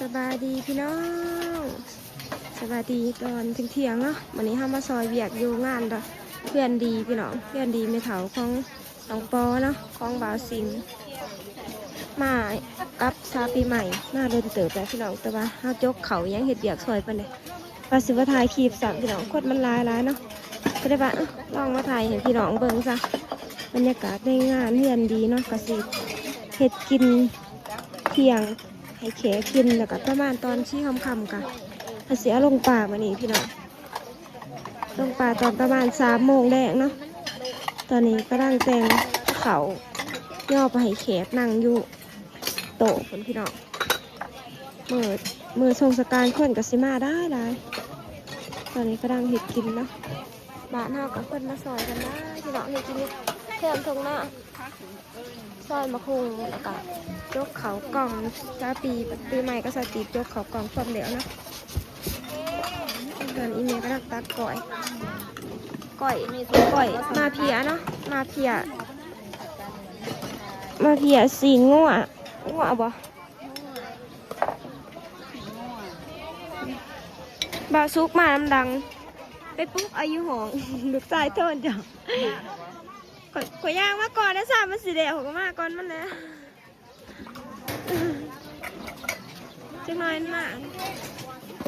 ສະບາຍດີພີ່ນ້ອງ ສະບາຍດີຕອນທ່ຽງໆເນາະ. ມື້ນີ້ເຮົາມາຊ່ອຍວຽກຢູ່ງານດອກ ເພື່ອນດີພີ່ນ້ອງ ເພື່ອນດີແມ່ເຖົ້າຂອງນ້ອງປໍເນາະ ຂອງບ່າວສິງ. ມາກັບສາວປີໃໝ່ ມາດົນເຕີບແລ້ວພີ່ນ້ອງ ແຕ່ວ່າເຮົາຈົກເຂົ້າຫຍັງ ເຮັດວຽກຊ່ອຍເພິ່ນເດ້. ວ່າຊິບໍ່ຖ່າຍຄລິບຊ້ຳພີ່ນ້ອງ ຄົນມັນຫຼາຍໆເນາະ ກໍເລີຍວ່າ ເອີ ລອງມາຖ່າຍໃຫ້ພີ່ນ້ອງເບິ່ງຊະ. ບັນຍາກາດໃນງານເຮືອນດີເນາະ ກໍຊິເຮັດກິນທ່ຽງໃຫ້ແຂກກິນ ແລ້ວກໍປະມານຕອນສີ່ຄ່ຳໆ ກໍ ກໍຊິເອົາລົງປ່າມື້ນີ້ພີ່ນ້ອງ ລົງປ່າຕອນປະມານສາມໂມງແລງເນາະ. ຕອນນີ້ກຳລັງແຕ່ງເຂົ້າຍໍໄປໃຫ້ແຂກນັ່ງຢູ່ ໂຕະພຸ້ນພີ່ນ້ອງ ມື້ ມື້ສົງສະການຄົນກໍຊິມາຫຼາຍໆ. ຕອນນີ້ກຳລັງເຮັດກິນເນາະ ບ້ານເຮົາກໍຄົນມາຊ່ອຍກັນຫຼາຍພີ່ນ້ອງ ເຮັດກິນຢູ່ແຄມທົ່ງນາ ຊອຍໝາກຫຸ່ງ ແລ້ວກໍຈົກເຂົ້າກ່ອງ. ສາວປີ ປີໃໝ່ກັບສາວຕີບຈົກເຂົ້າກ່ອງພ້ອມແລ້ວເນາະ. ຕອນນີ້ແມ່ກຳລັງຕັກກ້ອຍ ກ້ອຍ ກ້ອຍໝາເພັຍເນາະ ໝາເພັຍ ໝາເພັຍຊີ້ນງົວ ງົວບໍ່? ບ່າວສຸກມານຳຫຼັງ ໄປປຸກເອົາຢູ່ຫ້ອງ ລູກຊາຍໂທນເຈົ້າ. ຂ້ອຍ ຂ້ອຍຍ່າງມາກ່ອນນະ ຊ້ຳມັນຊິແລ້ວ ຂ້ອຍກໍມາກ່ອນມັນແຫຼະ. ຈັກໜ້ອຍມັນມາ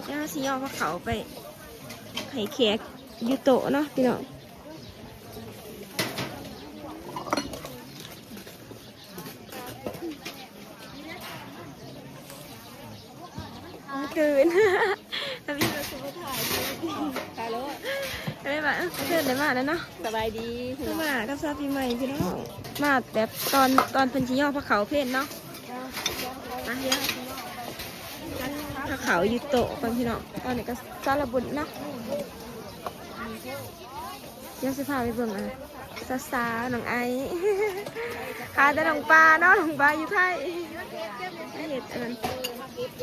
ດຽວເຮົາຊິຍໍພາເຂົ້າໄປໃຫ້ແຂກຢູ່ໂຕະເນາະພີ່ນ້ອງ. ຕື່ນ ທຳອິດວ່າຊິບໍ່ຖ່າຍ ຖ່າຍໂລດ ກໍເລີຍວ່າ ເອີ ເຊີນໄດ້ມາແລ້ວເນາະ. ສະບາຍດີ ຄືມາກັບສາວປີໃໝ່ພີ່ນ້ອງ ມາແບບຕອນ ຕອນເພິ່ນຊິຍໍພາເຂົ້າເພນເນາະ. ມາເຮັດພາເຂົ້າຢູ່ໂຕະກ່ອນພີ່ນ້ອງ. ຕອນນີ້ກໍສາລະບຸນເນາະ ດຽວຊິພາໄປເບິ່ງ ອ່າ ສາວໆ ນ້ອງໄອ ຂາແຕ່ນ້ອງປາເນາະ ນ້ອງປາຢູ່ໄທ ມາເຮັດອັນນັ້ນ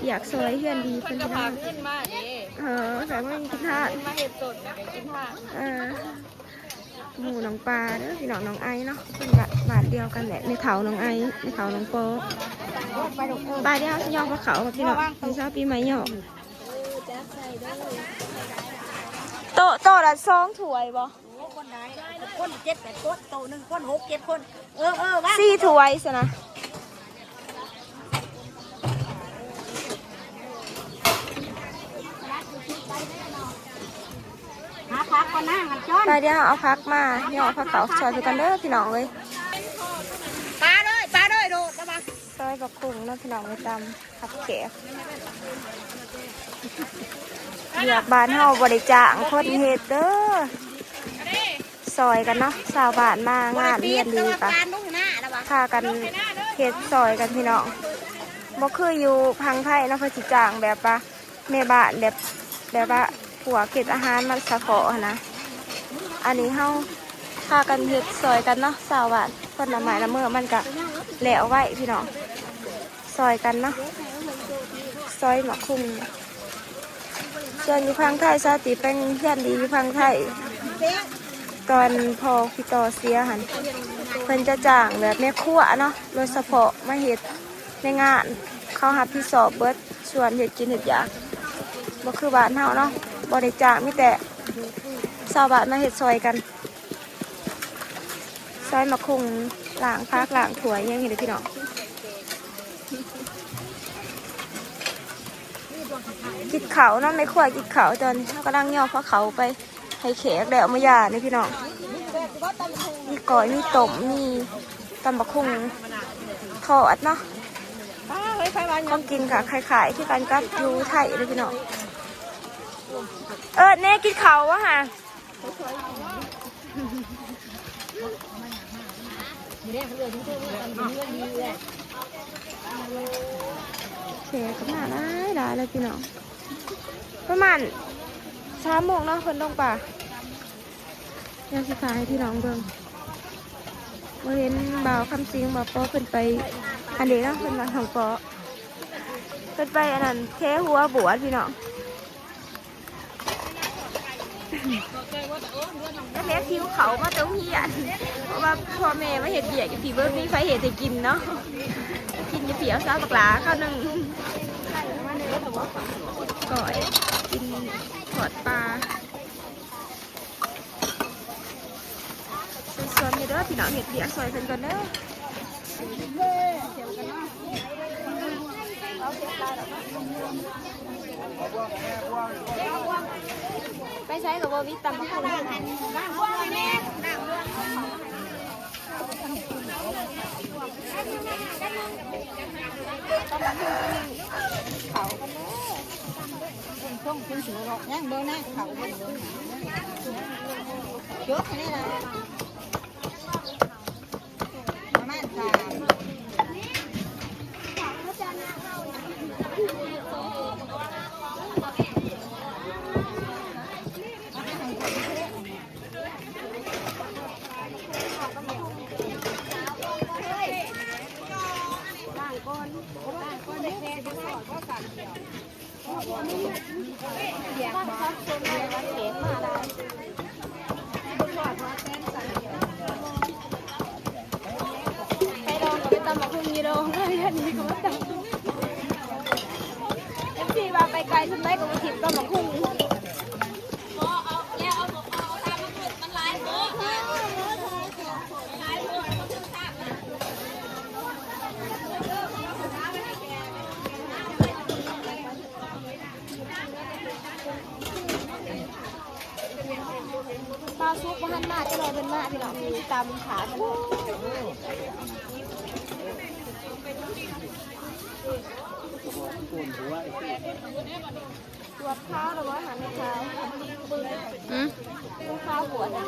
ວຽກຊ່ອຍເຮືອນດີເພິ່ນ ເພິ່ນກໍຝາກເງິນມາເດ້. ເອີ ຝາກເງິນກິນທານ ມາເຮັດຕົ້ນແລ້ວກໍກິນທານ. ເອີ ໝູ່ນ້ອງປາເດີພີ່ນ້ອງ ນ້ອງໄອເນາະ ເພິ່ນບ້ານ ບ້ານດຽວກັນແຫຼະ ແມ່ເຖົ້ານ້ອງໄອ ແມ່ເຖົ້ານ້ອງປໍ. ໄປ ດຽວຊິຍ່ອງພາເຂົ້າພີ່ນ້ອງ ມີຊາວປີໃໝ່ຍ່ອງ. ໂຕະ ໂຕະລະສອງຖ້ວຍບໍ່? ໂອ້ ຄົນຫຼາຍ ຄົນເຈັດແປດຄົນ ໂຕະໜຶ່ງຄົນຫົກເຈັດຄົນ. ເອີ ເອີ ວ່າງ ສີ່ຖ້ວຍຊັ້ນນະ. ຫາຜັກກ່ອນນາງ ອັນຈ້ອນ ໄປ ດຽວເຮົາເອົາຜັກມາ ຍໍເອົາຜັກເຂົ້າຊ່ອຍເພິ່ນກ່ອນເດີພີ່ນ້ອງເອີຍ. ປາເດີ ປາເດີ ໂດດລະວ່າ ຊອຍບັກຫຸ່ງເນາະພີ່ນ້ອງເອີຍ ຕຳ ຮັບແຂກ. ວຽກບ້ານເຮົາບໍ່ໄດ້ຈ້າງຄົນເຮັດເດີ ຊ່ອຍກັນເນາະ. ຊາວບ້ານມາງານຮຽນດີກະພາກັນເຮັດຊ່ອຍກັນພີ່ນ້ອງ. ບໍ່ຄືຢູ່ຝັ່ງໄທເນາະ ເພິ່ນຊິຈ້າງແບບວ່າແມ່ບ້ານ ແບບ ແບບວ່າພວກເຮັດອາຫານມາສະເພາະຫັ້ນນະ. ອັນນີ້ເຮົາພາກັນເຮັດຊ່ອຍກັນເນາະ ຊາວບ້ານ ຄົນລະໄມ້ລະມື ມັນກະແລ້ວໄວພີ່ນ້ອງ. ຊ່ອຍກັນເນາະ ຊອຍໝາກຫຸ່ງ. ສ່ວນຢູ່ຝັ່ງໄທ ສາວຕີໄປເຮືອນດີຢູ່ຝັ່ງໄທ ຕອນພໍ່ພີ່ຕໍ່ເສຍຫັ້ນ ເພິ່ນຈະຈ້າງແບບແມ່ຄົວເນາະ ໂດຍສະເພາະມາເຮັດໃນງານ ເຂົາຮັບຜິດຊອບເບິດ ສ່ວນເຮັດກິນເຮັດຢາກ. ບໍ່ຄືບ້ານເຮົາເນາະ ບໍ່ໄດ້ຈ້າງ ມີແຕ່ຊາວບ້ານມາເຮັດຊ່ອຍກັນ. ຊອຍໝາກຫຸ່ງ ລ້າງຜັກລ້າງຖ້ວຍຫຍັງນີ້ເດີພີ່ນ້ອງ. ກິນເຂົ້າເນາະ ແມ່ຄົວກິນເຂົ້າ. ຕອນນີ້ເຮົາກຳລັງຍໍພາເຂົ້າໄປໃຫ້ແຂກແລ້ວມື້ຢາມນີ້ພີ່ນ້ອງ. ມີກ້ອຍ ມີຕົ້ມ ມີຕຳບັກຫຸ່ງທອດເນາະ. ຂອງກິນກະຄ້າຍໆຄືກັນກັບຢູ່ໄທເລີຍພີ່ນ້ອງ. ເອີ ແນ່ ກິນເຂົ້າບໍ່ຫາ? ແຂກກໍມາຫຼາຍໆ ແລ້ວພີ່ນ້ອງ ປະມານສາມໂມງເນາະ ເພິ່ນລົງປ່າ. ດຽວຊິຖ່າຍໃຫ້ພີ່ນ້ອງເບິ່ງ ບໍ່ເຫັນບ່າວຄຳສິງ ບ່າວປໍ ເພິ່ນໄປອັນນີ້ເນາະ ເພິ່ນວ່ານ້ອງປໍ ເພິ່ນໄປອັນນັ້ນ ແຄຫົວບວດພີ່ນ້ອງ. ແມ່ຫິວເຂົ້າມາແຕ່ໂຮງຮຽນ ເພາະວ່າພໍ່ແມ່ມາເຮັດວຽກຢູ່ພີ້ ບໍ່ມີໃຜເຮັດໃຫ້ກິນເນາະ. ກິນຢູ່ພີ້ ເອົາຊາບັກຫຼ້າຄາວໜຶ່ງ. ກ້ອຍ ກິນທອດປາ ຊ່ວຍໆ ເດີພີ່ນ້ອງ ເຮັດວຽກຊ່ວຍເພິ່ນກ່ອນເດີ. ໄປໃສກໍບໍ່ມີຕຳບັກຫຸ່ງ. ເຂົ້າກັນເດີ ເບິ່ງຊົງເພິ່ນຊິເນາະ ຍັງເບິ່ງນະ ເຂົ້າເບິ່ງ ເບິ່ງ ຈົດໃຫ້ແດ່ລະ ປະມານສາມ ໄປລອງກັບໄປຕຳບັກຫຸ່ງຢູ່ດອງ ເອີ ອັນນີ້ກໍມາຕຳ ເອັຟຊີວ່າໄປໄກສ່ຳໃດກໍບໍ່ຖິ້ມຕຳບັກຫຸ່ງ. ປາສຸກບໍ່ທັນມາ ຈະລໍເພິ່ນມາ ພີ່ນ້ອງ ຊິຕຳຂາເພິ່ນ. ກວດຂາແລ້ວບໍ່ ຫາແມ່ຂາຍ ອືມ ຂາກວດ ນີ້.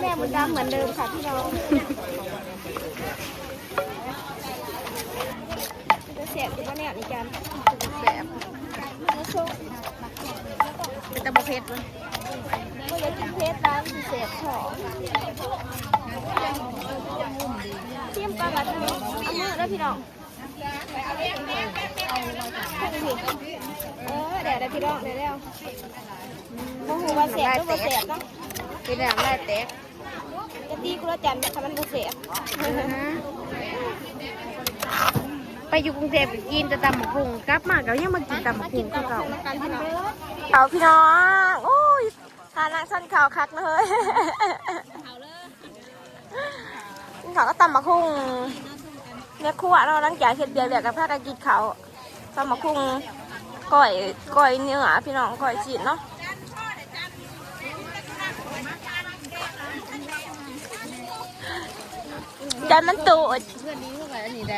ແມ່ບຸນດຳເໝືອນເດີມຄ່ະພີ່ນ້ອງ. ເປັນຕາແຊບຢູ່ບໍ່ແນວນີ້ຈັນ? ແຊບ. ແຕ່ບໍ່ເຜັດເວີ້ຍ. ບໍ່ຢາກກິນເຜັດຫຼາຍ ມັນຊິແສບທ້ອງ. ຊີມກ່ອນລະເດີ ເອົາມືເດີພີ່ນ້ອງ. ເອີ ໄດ້ແລ້ວພີ່ນ້ອງ ໄດ້ແລ້ວ. ບໍ່ຮູ້ວ່າແຊບຫຼືບໍ່ແຊບເນາະ. ເປັນຫຍັງນ້ຳລາຍແຕກ? ກະຕີກຸລະຈັນ ຖ້າມັນບໍ່ແຊບ. ໄປຢູ່ກຸງເທບກໍກິນແຕ່ຕຳບັກຫຸ່ງ ກັບມາກໍຍັງມາກິນຕຳບັກຫຸ່ງຄືເກົ່າ. ເອົາພີ່ນ້ອງ ໂອ້ຍ ທ່ານັ່ງຊັ້ນເຂົ້າຄັກເລີຍ. ກິນເຂົ້າກັບຕຳບັກຫຸ່ງ ແມ່ຄົວເນາະ ຫຼັງຈາກເຮັດວຽກແລ້ວກໍພາກັນກິນເຂົ້າ. ຕຳບັກຫຸ່ງ ກ້ອຍ ກ້ອຍເນື້ອພີ່ນ້ອງ ກ້ອຍຊີ້ນເນາະ. ຢ້ານມັນຕູດ ເພື່ອນດີເທົ່າກັນອັນນີ້ໄດ໋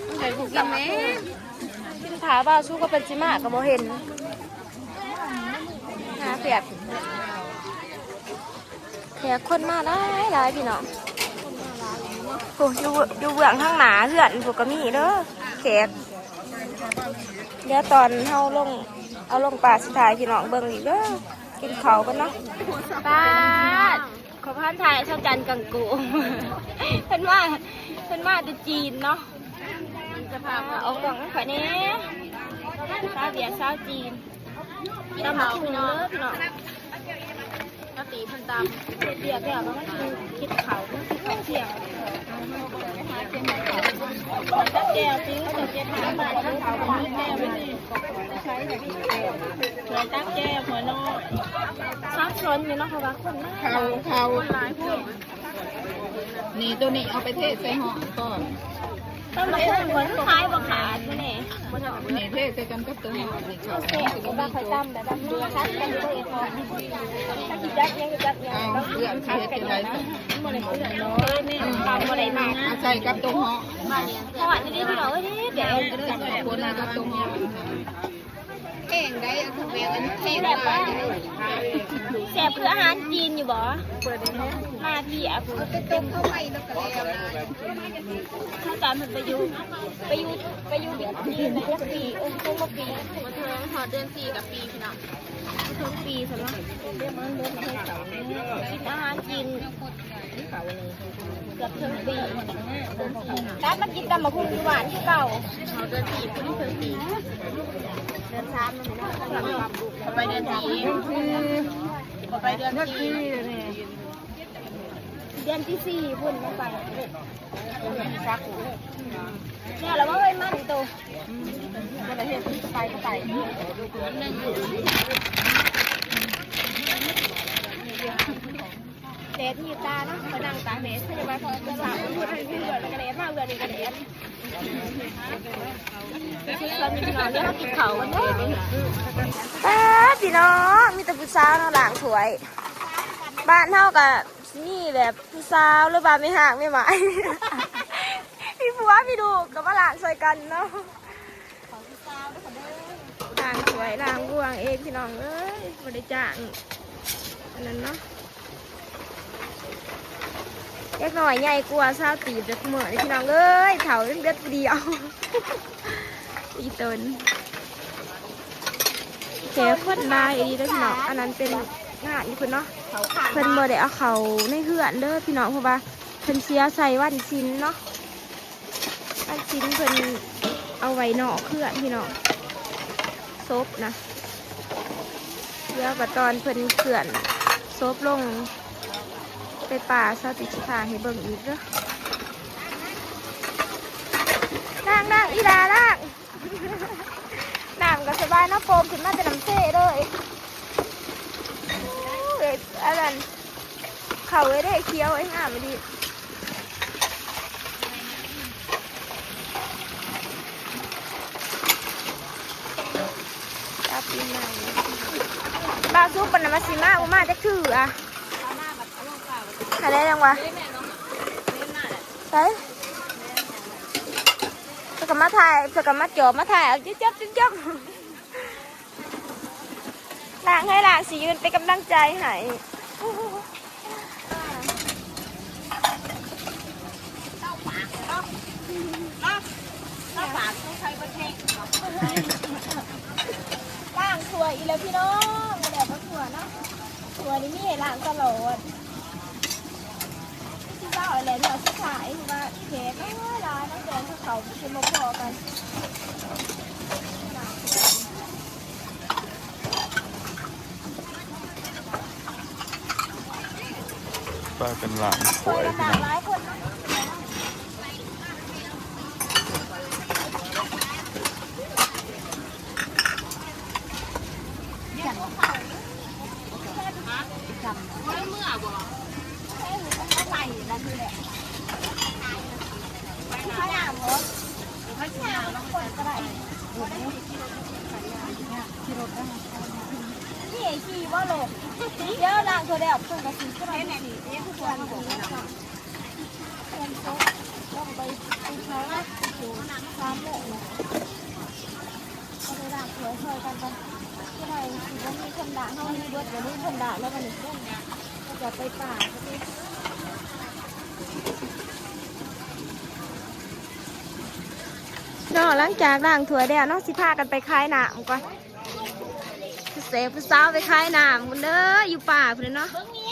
ມັນໄດ້ບໍ່ກິນແມ້. ກິນຖ້າບ່າວສຸກກັບເພິ່ນຊິມາກໍບໍ່ເຫັນ ຫາແຂກ ແຂກຄົນມາຫຼາຍໆ ພີ່ນ້ອງ. ໂອ້ ຢູ່ ຢູ່ເບື້ອງທາງໜ້າເຮືອນພຸ້ນກໍມີເດີແຂກ. ດຽວຕອນເຮົາລົງ ເອົາລົງປາຊິຖ່າຍໃຫ້ພີ່ນ້ອງເບິ່ງອີກເດີ. ກິນເຂົ້າກ່ອນເນາະ. ປາດ ຂໍຜ່ານຖ່າຍຊາວຈັນກັງໂກງ ເພິ່ນມາ ເພິ່ນມາແຕ່ຈີນເນາະ. ອອກກ້ອງໃຫ້ຂ້ອຍແດ່ ຊາວຫວຽດຊາວຈີນ. ຕຳບັກຫຸ່ງເດີພີ່ນ້ອງ ເຮົາຕີເພິ່ນຕຳ ເຮັດວຽກແລ້ວກໍມາກິນ ກິນເຂົ້າ ກິນເຂົ້າທ່ຽງ. ຕັກແຈ່ວຕິ ເຈົ້າເຈັດສິບບາດ ເອົາເຂົ້າມາແຈ່ວໄວ້ນີ້ ໃສ່ ຫົວຕັກແຈ່ວ ຫົວນອກ ສັບສົນຢູ່ເນາະ ເພາະວ່າຄົນຫຼາຍ ເຂົ້າ ເຂົ້າ ຄົນຫຼາຍໂພດ. ນີ້ ໂຕນີ້ເອົາໄປເທໃສ່ຫ້ອງກ່ອນ. ຕຳບັກຫຸ່ງບໍ່ຂາຍ ບໍ່ຂາຍນີ້ ນີ້ເທໃສ່ກັນກັບຕົວນີ້ ເອົາເສຍ ບໍ່ຄ່ອຍຕຳແບບນັ້ນ ຄັນກັນເລີຍ ຖ້າຊິຈັກຫຍັງກໍຈັກຫຍັງ ເອົາເລື່ອງເຮັດຈັ່ງໃດ ມັນບໍ່ໄດ້ເປືອງເນາະ ຕຳບໍ່ໄດ້ມາກ ເອົາໃສ່ກັບຕົວເຫາະ ເພາະວ່ານີ້ພີ່ນ້ອງເອີຍ ແບບ ຄົນກັບຕົວເຫາະ ແພງໄດ໋ ອັນແພງ ອັນແພງຫຼາຍ ແຊບຄືອາຫານຈີນຢູ່ບໍ່? ມາພີ່ອະ ເອົາໄປຕົ້ມເຂົ້າໄໝ້ແລ້ວກໍແລ້ວ ເຮົາຕາມເພິ່ນໄປຢູ່ ໄປຢູ່ ໄປຢູ່ຈີນນະ ຈັກປີ ເອີ ເຖິງບໍ່ປີ ບໍ່ເຖິງ ຮອດເດືອນສີ່ກໍປີພີ່ນ້ອງ ເຖິງປີຊັ້ນເນາະ ກິນອາຫານຈີນ ເກືອບເຖິງປີ ກັບມາກິນຕຳບັກຫຸ່ງຢູ່ບ້ານຄືເກົ່າ ເຮົາເດືອນສີ່ພຸ້ນເຖິງປີ ເດືອນສາມນັ້ນແຫຼະ ໄປເດືອນສີ່ ໄປເດືອນສີ່ ເດືອນທີສີ່ພຸ້ນ ໄປ ແລ້ວລະວ່າ ເອີຍ ມັນໂຕ ບໍ່ໄດ້ເຮັດ ໄປກໍໄປ ແດດມີຕາເນາະ ໄປນັ່ງຕາກແດດ ເພິ່ນວ່າເຂົາຈະສາວເພື່ອນ ເພື່ອນ ແລ້ວກໍແດດມາ ເພື່ອນນີ້ກໍແດດ ເພື່ອນພີ່ນ້ອງ ດຽວເຮົາກິນເຂົ້າກັນເດີ ປາດ ພີ່ນ້ອງ ມີແຕ່ຜູ້ສາວເນາະ ລ້າງຖ້ວຍ ບ້ານເຮົາກໍ ມີແບບຜູ້ສາວ ຫຼືວ່າແມ່ຮ້າງແມ່ໝ້າຍ ມີຜົວມີລູກກໍມາລ້າງຊ່ອຍກັນເນາະ ລ້າງຖ້ວຍລ້າງບ່ວງເອງພີ່ນ້ອງເອີຍ ບໍ່ໄດ້ຈ້າງອັນນັ້ນເນາະ ເດັກນ້ອຍໃຫຍ່ກວ່າຊາວຕີບແຕ່ຄຸມື້ນີ້ພີ່ນ້ອງເອີຍ ເຖົ້າຍັງເດັດຜູ້ດຽວ ອີ່ຕົນ ແຂກຄົນຫຼາຍອີ່ຫຼີເດີພີ່ນ້ອງ ອັນນັ້ນເປັນງານຢູ່ພຸ້ນເນາະ ເພິ່ນບໍ່ໄດ້ເອົາເຂົ້າໃນເຮືອນເດີພີ່ນ້ອງ ເພາະວ່າເພິ່ນເສຍໃສ່ວັນສິນເນາະ ວັນສິນເພິ່ນເອົາໄວ້ນອກເຮືອນພີ່ນ້ອງ ສົບນະ ດຽວກໍຕອນເພິ່ນເຄື່ອນສົບລົງໄປປ່າ ຊາວຕິຊິຖ່າຍໃຫ້ເບິ່ງອີກເດີ ລ້າງໆ ອີ່ຫຼ້າລ້າງ ນ້ຳກໍສະບາຍເນາະ ໂປ່ງຂຶ້ນມາແຕ່ນ້ຳເຊເລີຍ ໂອ້ຍ ອັນນັ້ນ ເຂົ້າເອີຍເດ້ ຂຽວເອີຍ ງາມອີ່ຫຼີ ຕາປີໃໝ່ ບ່າວສຸກ ປານນັ້ນວ່າຊິມາ ບໍ່ມາຈັກເທື່ອ ຫາໄດ້ຫຍັງວະ ໃສ ເພິ່ນກໍມາຖ່າຍ ເພິ່ນກໍມາຈອບ ມາຖ່າຍເອົາ ຈອບໆ ຈອບໆ ລ້າງໃຫ້ລ້າງ ຊິຢືນເປັນກຳລັງໃຈໃຫ້ ລ້າງຖ້ວຍອີກແລ້ວພີ່ນ້ອງ ແລ້ວບໍ່ຖ້ວຍເນາະ ຖ້ວຍນີ້ມີໃຫ້ລ້າງຕະຫຼອດ ຊິເວົ້າແຫຼະ ເທື່ອສຸດທ້າຍ ເພາະວ່າແຂກຫຼາຍໆ ເນາະ ແຕ່ເຂົາຊິບໍ່ພໍກັນ ພາກັນລ້າງຖ້ວຍພີ່ນ້ອງ ຫຼາຍຄົນເນາະ ຂີ່ ຂີ່ບໍ່ລົງ ດຽວລ້າງຖ້ວຍແລ້ວ ເພິ່ນກໍຊິຂຶ້ນມາ ເປັນສົບ ລົງໄປ ໄປເຂົາ ໄປໂຕ ສາມໂມງແລ້ວ ກໍໄດ້ລ້າງຖ້ວຍຊ່ອຍກັນກ່ອນ ຜູ້ໃດຊິບໍ່ມີຄົນລ້າງ ເຮົາມີເບິດ ບໍ່ມີຄົນລ້າງແລ້ວ ບັດນີ້ເພິ່ນກໍຈະໄປປ່າ ເນາະ. ຫຼັງຈາກລ້າງຖ້ວຍແລ້ວເນາະ ຊິພາກັນໄປຂາຍນ້ຳກ່ອນ. ຜູ້ແສບຜູ້ສາວໄປຂາຍນ້ຳພຸ້ນເດີ ຢູ່ປ່າພຸ້ນເນາະ. ເບິ່ງນີ້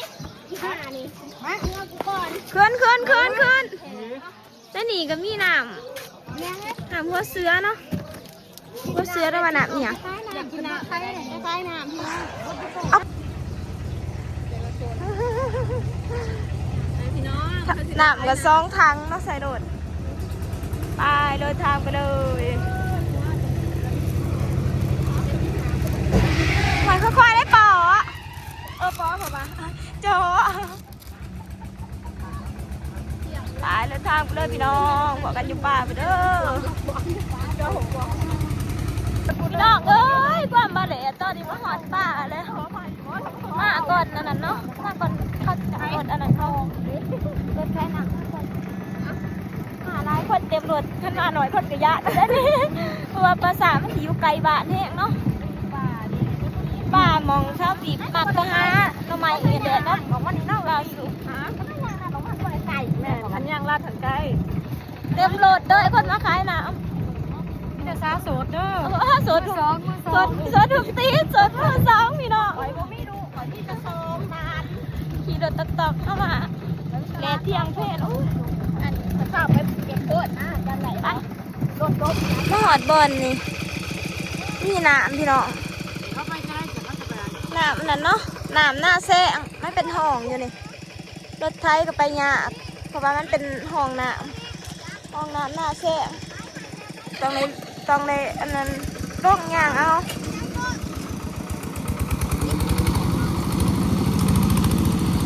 ອີຫ່ານີ້ ມາເຮືອກູກ່ອນ ຂຶ້ນໆໆໆ. ແຕ່ນີ້ກໍມີນ້ຳ ນ້ຳຫົວເສືອເນາະ ຫົວເສືອ ຫຼືວ່ານ້ຳອີ່ຫຍັງ ນ້ຳກິນນ້ຳ ຄາຍນ້ຳ ເອົາ ນ້ຳກໍສອງຖັງເນາະ ໃສ່ລົດ ໄປເດີນທາງໄປເລີຍ ໄປຄ່ອຍໆ ໄດ້ປໍ ເອີ ປໍ ເຂົາວ່າ ເຈາະ. ຕາຍເລີຍທາງເລີຍພີ່ນ້ອງ ພໍ້ກັນຢູ່ປ່າພຸ້ນເດີ ພີ່ນ້ອງເອີຍ ຄວາມມາແລ້ວ ຕອນນີ້ມາຮອດປ່າແລ້ວ ມາກ່ອນອັນນັ້ນເນາະ ມາກ່ອນເຂົາຈະລົດອັນນັ້ນເຂົາ ລົດໄຖນຳ ມາຫຼາຍຄົນເຕັມລົດ ຄັນມາໜ້ອຍຄົນກໍຢ້ານເດ້ ເພາະວ່າປ່າຊ້າມັນຊິຢູ່ໄກບ້ານແຮງເນາະ ປ່າໝ່ອງຊາວຈີບມັກໄປຫາໜໍ່ໄມ້ແດດເນາະ ບໍ່ສຸກ ແມ່ນ ຄັນຍ່າງລັດທາງໃກ້ ເຕັມລົດເດີ ຄົນມາຂາຍນ້ຳ ມີແຕ່ສາວໂສດເດີ ໂອ້ ໂສດທຸກ ໂສດ ໂສດທຸກຕີ ໂສດມືສອງພີ່ນ້ອງ ຂ້ອຍບໍ່ມີລູກ ຂ້ອຍມີແຕ່ສອງຫຼານ ຂີ່ລົດຕອກໆເຂົ້າມາ ແດດທ່ຽງເພນ ໂອ້ ອັນເຂົາເຈົ້າໄປເກັບໂພດນະ ຈັ່ງໃດ ໄປ ລົດລົບ ມາຮອດບ່ອນນີ້ ມີນ້ຳພີ່ນ້ອງ ນ້ຳນັ້ນເນາະ ນ້ຳນາແຊງ ມັນເປັນຮ່ອງຢູ່ນີ້ ລົດໄຖກໍໄປຍາກ ເພາະວ່າມັນເປັນຮ່ອງນ້ຳ ຮ່ອງນ້ຳນາແຊງ ຕ້ອງໄດ້ ຕ້ອງໄດ້ອັນນັ້ນ ລົງຍ່າງເອົາ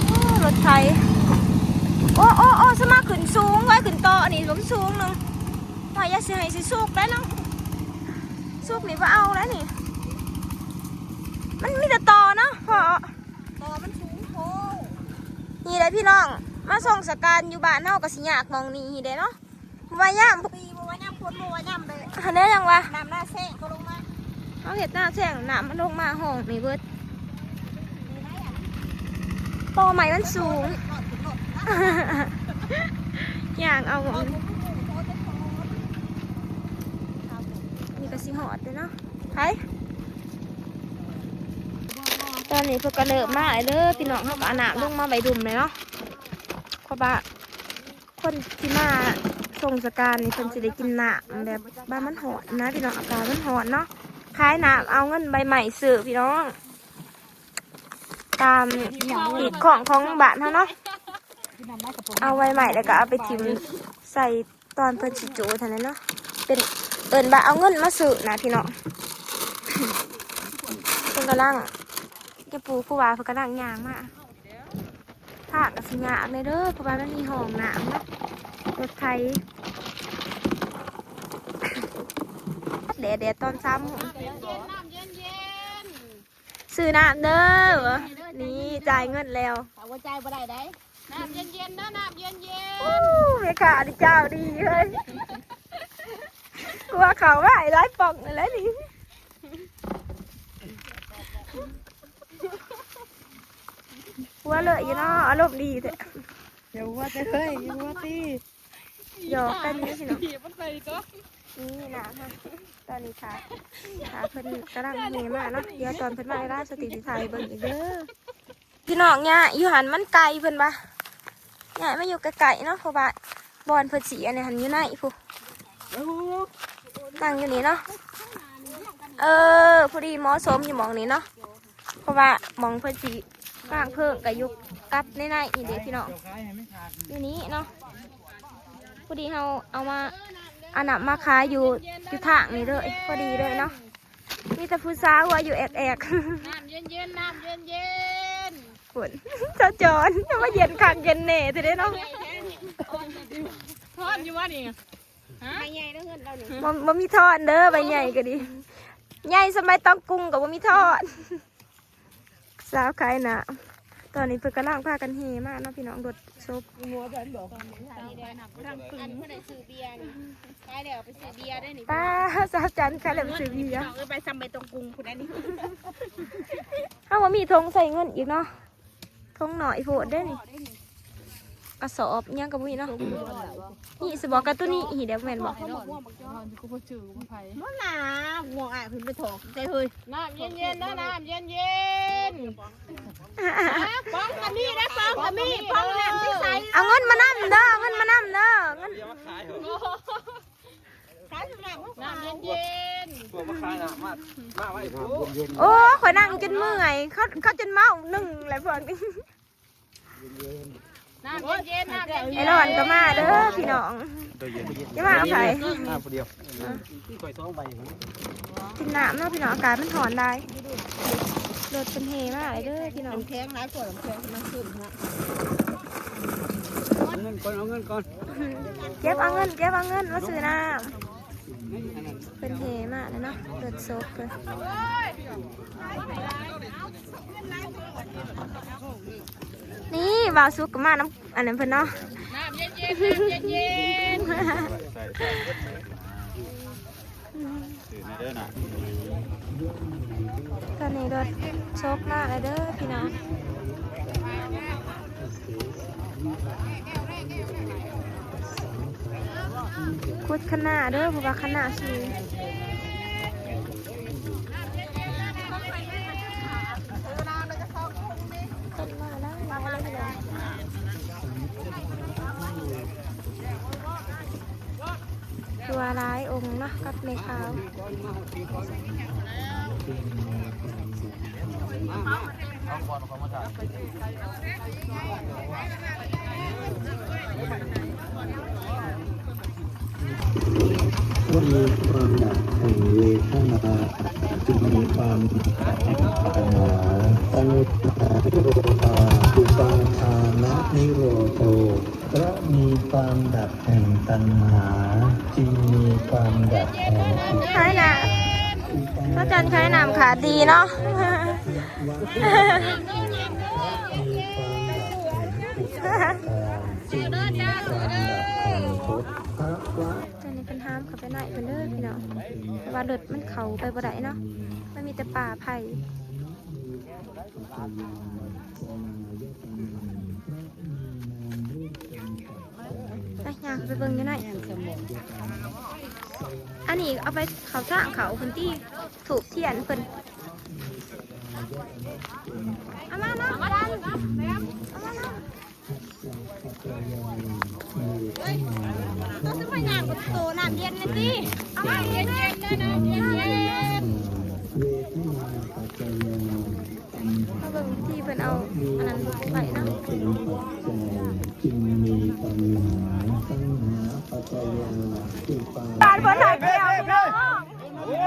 ໂອ້ ລົດໄຖ ໂອ້ ໂອ້ ໂອ້ ສະມາຂຶ້ນສູງເວີຍ ຂຶ້ນຕໍ່ນີ້ກໍມັນສູງໜຶ່ງ ວ່າຢ່າຊິໃຫ້ຊິສຸກໄດ້ເນາະ ສຸກນີ້ບໍ່ເອົາແລ້ວນີ້ ມັນມີແຕ່ຕໍ່ເນາະ ເພາະ ບໍ່ ມັນສູງໂພດ ນີ້ແຫຼະພີ່ນ້ອງ ມາສົ່ງສະການຢູ່ບ້ານເຮົາກໍຊິຍາກໝ່ອງນີ້ເດ້ເນາະ ບໍ່ວ່າຍາມປີ ບໍ່ວ່າຍາມຝົນ ບໍ່ວ່າຍາມແດດ ຫັ້ນແຫຼະ ຫຍັງວະ ນ້ຳນາແຊງກໍລົງມາ ເຮົາເຮັດນາແຊງ ນ້ຳມັນລົງມາຫ້ອງນີ້ເບິດ ຕໍ່ໄມ້ມັນສູງ ຍ່າງເອົາ ນີ້ກໍຊິຮອດເດ້ເນາະ ໄປ ຕອນນີ້ເພິ່ນກໍເລີ່ມມາແລ້ວເດີພີ່ນ້ອງ ເຮົາກໍເອົານ້ຳລົງມາໄວ້ດຸ່ມເລີຍເນາະ ເພາະວ່າຄົນທີ່ມາສົ່ງສະການນີ້ ເພິ່ນຊິໄດ້ກິນນ້ຳແບບວ່າມັນຮ້ອນນະພີ່ນ້ອງ ອາກາດມັນຮ້ອນເນາະ ຂາຍນ້ຳເອົາເງິນໃບໄມ້ຊື້ພີ່ນ້ອງ ຕາມຮີດຄອງຂອງບ້ານເຮົາເນາະ ເອົາໃບໄມ້ແລ້ວກໍເອົາໄປຖິ້ມໃສ່ ຕອນເພິ່ນຊິຈູດຫັ້ນແຫຼະເນາະ ເປັນ ເອີ້ນວ່າເອົາເງິນມາຊື້ນະພີ່ນ້ອງ ເພິ່ນກຳລັງ ຍາປູຄູບາເພິ່ນກຳລັງຍ່າງມາ ທາງກໍຊິຍາກແດ່ເດີ ເພາະວ່າມັນມີຮ່ອງນ້ຳເນາະ ລົດໄຖ ແດດ ແດດຕອນເຊົ້າ ນ້ຳເຢັນໆ ຊື້ນ້ຳເດີ ນີ້ຈ່າຍເງິນແລ້ວ ຖ້າບໍ່ຈ່າຍບໍ່ໄດ້ໃດ ນ້ຳເຢັນໆເດີ ນ້ຳເຢັນໆ ໂອ້ ແມ່ຄ້ານີ້ເຈົ້າດີເຮີ້ຍ ກວ່າເຂົ້າມາໃຫ້ຫຼາຍປ່ອງແລ້ວນີ້ ຫົວເລີຍຢູ່ເນາະ ອາລົມດີແທ້ ຢ່າຫົວແຕ່ເຮີ້ຍ ຢ່າຫົວຕິ ຫຍອກກັນເດີພີ່ນ້ອງ ນີ້ນະ ຕອນນີ້ຖ້າ ຖ້າເພິ່ນກຳລັງແຫ່ມາເນາະ ດຽວຕອນເພິ່ນມາຫຼາຍໆ ສະຕິຊິຖ່າຍໃຫ້ເບິ່ງອີກເດີ ພີ່ນ້ອງ ຍ້າຍຢູ່ຫັ້ນມັນໄກເພິ່ນວ່າ ຍ້າຍມາຢູ່ໃກ້ໆເນາະ ເພາະວ່າບ່ອນເພິ່ນຊິອັນນີ້ຫັ້ນຢູ່ໃນພຸ້ນ ນັ່ງຢູ່ນີ້ເນາະ ເອີ ພໍດີເໝາະສົມຢູ່ໝ່ອງນີ້ເນາະ ເພາະວ່າໝ່ອງເພິ່ນຊິກາງເພີງກໍຢູ່ກັບໃນໆນີ້ເດ້ພີ່ນ້ອງ ຢູ່ນີ້ເນາະ ພໍດີເຮົາເອົາມາ ເອົານ້ຳມາຂາຍຢູ່ ຢູ່ທາງນີ້ເລີຍ ພໍດີເລີຍເນາະ ມີແຕ່ຜູ້ສາວຫົວຢູ່ແອກໆ ນ້ຳເຢັນໆ ນ້ຳເຢັນໆ ພຸ້ນ ສາວຈອນ ມາເຢັນຄັກເຢັນແນ່ແທ້ເດ້ເນາະ ຮ້ອນຢູ່ບໍ່ນີ້ ຮະ ໃບໃຫຍ່ເດີເຮືອນເຮົານີ້ ບໍ່ ບໍ່ມີທ້ອນເດີ ໃບໃຫຍ່ກໍດີ ໃຫຍ່ສ່ຳໃບຕອງກຸງກໍບໍ່ມີທ້ອນ ສາວຂາຍນ້ຳ ຕອນນີ້ເພິ່ນກຳລັງພາກັນແຫ່ມາເນາະພີ່ນ້ອງ ລົດສົບ ຫົວແບນບອກ ອັນຜູ້ໃດຊື້ເບຍນີ້ ຂາຍແລ້ວໄປຊື້ເບຍໄດ້ນີ້ ປ້າ ສາວຈັນຂາຍແລ້ວໄປຊື້ເບຍ ພີ່ນ້ອງເອີຍ ໃບສ່ຳໃບຕອງກຸງພຸ້ນອັນນີ້ ເຮົາບໍ່ມີຖົງໃສ່ເງິນອີກເນາະ ຖົງໜ້ອຍໂພດເດ້ນີ້ ກະສອບຫຍັງກໍບໍ່ມີເນາະ ນີ້ສະບອກກະໂຕນີ້ ນີ້ແຫຼະແມ່ນບໍ່ ບໍ່ໜາ ພວກອ້າຍເພິ່ນໄປຖອກໃສ່ເຮີ້ຍ ນ້ຳເຢັນໆເດີ ນ້ຳເຢັນໆ ປອງກະມີເດີ ປອງກະມີ ປອງນ້ຳໃສໆ ເອົາເງິນມານຳເດີ ເອົາເງິນມານຳເດີ ເງິນ ນ້ຳເຢັນໆ ພວກມາຂາຍນ້ຳ ມາ ມາໄວ້ພຸ້ນ ໂອ້ ຂ້ອຍນັ່ງຈົນເມື່ອຍ ເຂົາ ເຂົາຈົນເມົາໜຶ່ງແຫຼະພວກນີ້ ນ້ຳເຢັນໆ ນ້ຳເຢັນໆ ໄອ້ຫຼອນກໍມາເດີພີ່ນ້ອງ ຈະມາເອົາໃຜ ມາຜູ້ດຽວ ຂ້ອຍສອງໃບ ກິນນ້ຳເນາະພີ່ນ້ອງ ອາກາດມັນຮ້ອນຫຼາຍ ລົດເພິ່ນແຫ່ມາເດີພີ່ນ້ອງ ນ້ຳແຂງຫຼາຍ ພວກນ້ຳແຂງມັນຂຶ້ນເນາະ ມັນ ເງິນກ່ອນ ເອົາເງິນກ່ອນ ເກັບເອົາເງິນ ເກັບເອົາເງິນມາຊື້ນ້ຳ. ເພິ່ນແຫ່ມາແລ້ວເນາະ ລົດສົບເພິ່ນ. ນີ້ບ່າວສຸກກໍມານຳອັນນັ້ນເພິ່ນເນາະ ນ້ຳເຢັນໆ ນ້ຳເຢັນໆ. ຕອນນີ້ລົດສົບມາແລ້ວເດີພີ່ນ້ອງ ຂຸດຄະນາເດີ ເພາະວ່າຄະນາຊິ ຄົນມາຫຼາຍໆເລີຍພີ່ນ້ອງ. ຄືວ່າຫຼາຍອົງເນາະ ກັບແມ່ຂາວ. ມີຄວາມດັບແຫ່ງເວທະນາ ຈຶ່ງມີຄວາມດັບແຫ່ງຕັນຫາ ຕັນຫານິໂຣທາ ອຸປາທານະນິໂຣໂທ ເພາະມີຄວາມດັບແຫ່ງຕັນຫາ ຈຶ່ງມີຄວາມດັບແຫ່ງອຸປາທານະ ຂາຍນ້ຳ ພະຈັນຂາຍນ້ຳຂາດດີເນາະ ມີຄວາມດັບແຫ່ງອຸປາທານ ຈຶ່ງມີຄວາມດັບແຫ່ງພົບພະວະ. ຕອນນີ້ເພິ່ນຫາມເຂົ້າໄປໃນເພິ່ນເດີພີ່ນ້ອງ ເພາະວ່າລົດມັນເຂົ້າໄປບໍ່ໄດ້ເນາະ ມັນມີແຕ່ປ່າໄຜ່. ໄປ ຍ່າງໄປເບິ່ງຢູ່ໃນ ອັນນີ້ເອົາໄປເຂົ້າທາງເຂົ້າພຸ້ນຕິ ທູບທຽນເພິ່ນ ເອົາມາເນາະ ເອົາມາເນາະ. ໂຕນ້ຳເຢັນແມ່ນຕິ ເອົາມາເຢັນໆ ເດີນ້ຳເຢັນໆ. ມາເບິ່ງທີ່ເພິ່ນເອົາອັນນັ້ນໄວ້ເນາະ ບາດເພິ່ນຫາກແກ້ວພີ່ນ້ອງ ໂອ້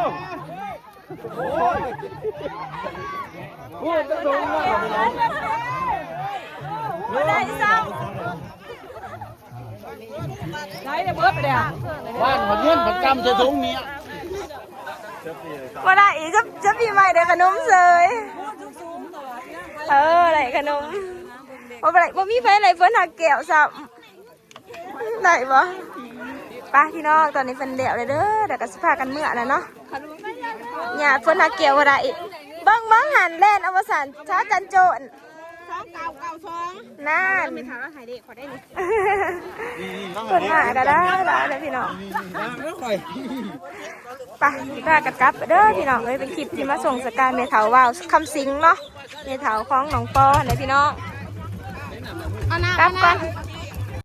ຍ ໂອ້ຍ ບໍ່ໄດ້ຊ້ຳ ໄດ້ເບິດແລ້ວ ວ່ານເງິນມັນກຳໃສ່ຖົງນີ້ ບໍ່ໄດ້ອີກ ຈະ ຈະປີໃໝ່ໄດ້ຂະໜົມເສີຍ ເອີ ໄດ້ຂະໜົມ ບໍ່ໄດ້ ບໍ່ມີໃຜໄດ້ເພິ່ນຫາກແກ້ວຊ້ຳ ໄດ້ບໍ່? ໄປພີ່ນ້ອງ ຕອນນີ້ເພິ່ນແລ້ວແລ້ວເດີ ແລ້ວກໍຊິພາກັນເມືອແລ້ວເນາະ ຍາດເພິ່ນຫາກແກ້ວບໍ່ໄດ້ອີກ ເບິ່ງ ເບິ່ງຫັ້ນ ແລ່ນເອົາວ່າຊັ້ນ ທ້າກັນໂຈນ ສອງເກົ້າເກົ້າສອງ ນັ້ນ ແມ່ເຖົ້າລາວໃຫ້ເລກຂ້ອຍໄດ້ນີ້ ເພິ່ນມາກໍໄດ້ຫຼາຍເດີພີ່ນ້ອງ ໄປ ພາກັນກັບເດີພີ່ນ້ອງເອີຍ ເປັນຄລິບທີ່ມາສົ່ງສະການແມ່ເຖົ້າວາວຄຳສິງເນາະ ແມ່ເຖົ້າຂອງນ້ອງປໍຫັ້ນແຫຼະພີ່ນ້ອງ ກັບກ່ອນ.